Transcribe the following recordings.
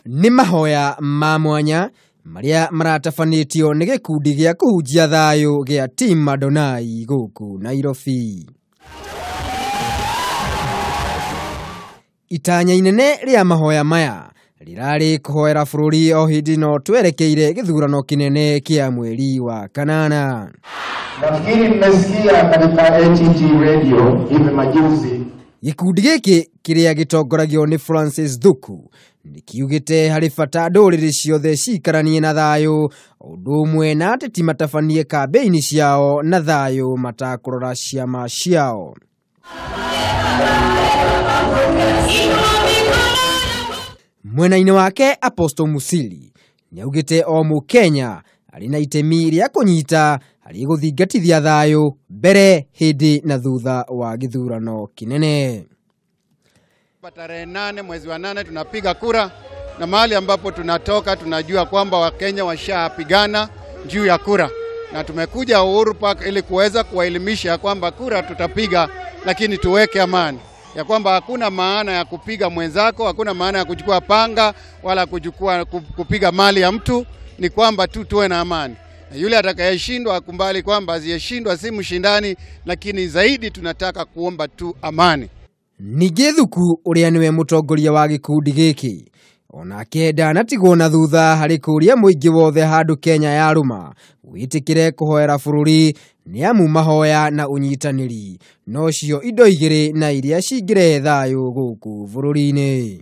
Nĩ mahoya ma mwanya marĩa maratabanĩtio nĩ gĩkundi gĩa kũhunjia thayũ gĩa Team Adonai gũkũ Nairobi. Itanya inene rĩa mahoya maya rĩrarĩ kũhoera bũrũri o hĩndĩ no twerekeire gĩthurano kĩnene kĩa mweri wa kanana. Nafikiri mmesikia katika ATG radio hivi majuzi. Gĩkundi gĩkĩ kĩrĩa gĩtongoragio nĩ Francis Thuku nĩkiugĩte harĩ bata ndũrĩrĩ ciothe ciikaranie na thayũ ũndũ ũmwe na ateti matabanie kambĩini ciao na thayũ matakũrora ciama ciao. Mwena-inĩ wake Apostle Musili nĩaugĩte o mũkenya arĩ na itemi rĩa kũnyita harĩ gũthingatithia thayũ mbere, hĩndĩ na thutha wa gĩthurano kĩnene. Tarehe 8 mwezi wa 8 tunapiga kura, na mahali ambapo tunatoka tunajua kwamba Wakenya washapigana juu ya kura, na tumekuja Uhuru Park ili kuweza kuwaelimisha kwamba kura tutapiga, lakini tuweke amani, ya kwamba hakuna maana ya kupiga mwenzako, hakuna maana ya kuchukua panga wala kuchukua kupiga mali ya mtu, ni kwamba tu tuwe na amani. Na yule atakayeshindwa akumbali kwamba asiyeshindwa si mshindani, lakini zaidi tunataka kuomba tu amani. Ningĩ Thuku ũrĩa nĩwe mũtongoria wa gĩkundi gĩkĩ onake ndanatigwo na thutha harĩ kũũria mũingĩ wothe handũ Kenya yarũma wĩtĩkĩre kũhoera bũrũri nĩ amu mahoya na ũnyitanĩri nocio indo igĩrĩ na iria cingĩrehe thayũ gũkũ bũrũri-inĩ.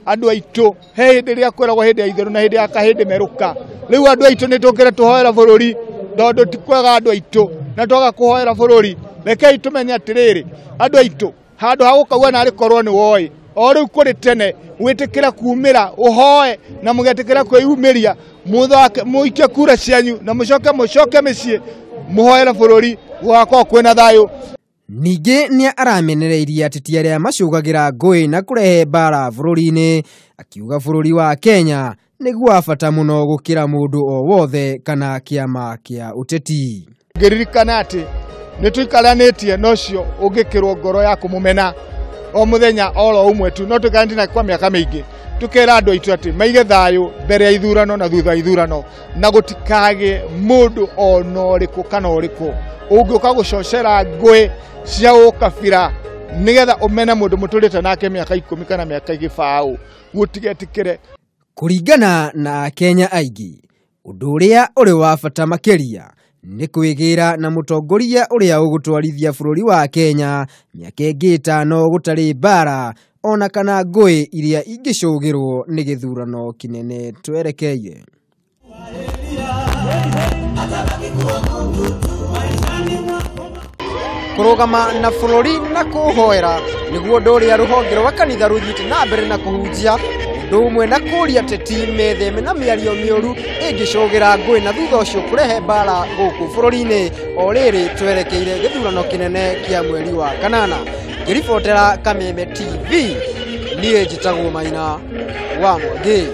Andũ aitũ he hĩndĩ ĩrĩa kwĩragwo hĩndĩ ya itherũ na hĩndĩ ya kahĩndĩ merũka. Rĩu andũ aitũ nĩ tũkĩre tũhoera bũrũri tondũ ti kwega andũ aitũ na twaga kũhoera bũrũri. Rekei tũmenye atĩrĩrĩ, andũ aitũ handũ ha gũkaua narĩ korwo nĩ woĩ o rĩu kũrĩ tene wĩtĩkĩre kumĩra ũhoe na mũgetĩkĩra kwĩyumĩria mũthake mũikie kura cianyu na mũcoke mũcoke mĩciĩ mũhoere bũrũri gũgakorwo kwĩna thayũ. Ningĩ nĩ aramenereirie ateti arĩa macũgagĩra ngũĩ na kũrehe mbara bũrũri-inĩ, akiuga bũrũri wa Kenya nĩguo wa bata mũno gũkĩra mũndũ o wothe kana kĩama kĩa ũteti. Ngĩririkana atĩ nĩ tũikaranĩtie na ũcio ũngĩkĩrwo ngoro ya kũmũmena o mũthenya oro ũmwe tu, no tũikaranĩtie nake kwa mĩaka mĩingĩ, tũkera andũ aitũ atĩ maige thayũ mbere ya ithurano na thutha wa ithurano, na gũtikagĩe mũndũ ona ũrĩkũ kana ũrĩkũ ũngĩũka gũcocera ngũĩ cia ũkabira nĩgetha ũmene mũndũ mũtũrĩte nake mĩaka 10 kana mĩaka 20, gũtigetĩkĩre. Kũringana na Akenya aingĩ, ũndũ ũrĩa ũrĩ wa bata makĩria nĩ kwĩgĩra na mũtongoria ũrĩa ũgũtwarithia bũrũri wa Kenya mĩaka ĩngĩ 5 gũtarĩ mbara ona kana ngũĩ iria ingĩcũgĩrwo nĩ gĩthurano kĩnene twerekeire. Kũrũgama na bũrũri na kũhoera nĩguo ũndũ ũrĩa rũhonge rwa kanitha rũthiĩte na mbere na kũhunjia ũndũ ũmwe na kũũria ateti metheme na mĩario mĩũru ĩngĩcũgĩra ngũĩ na thutha ũcio kũrehe mbara gũkũ bũrũri-inĩ o rĩrĩ twerekeire gĩthurano kĩnene kĩa mweri wa kanana. Ngĩribotera Kameme TV, niĩ njĩtagwo Maina wa Mwangi.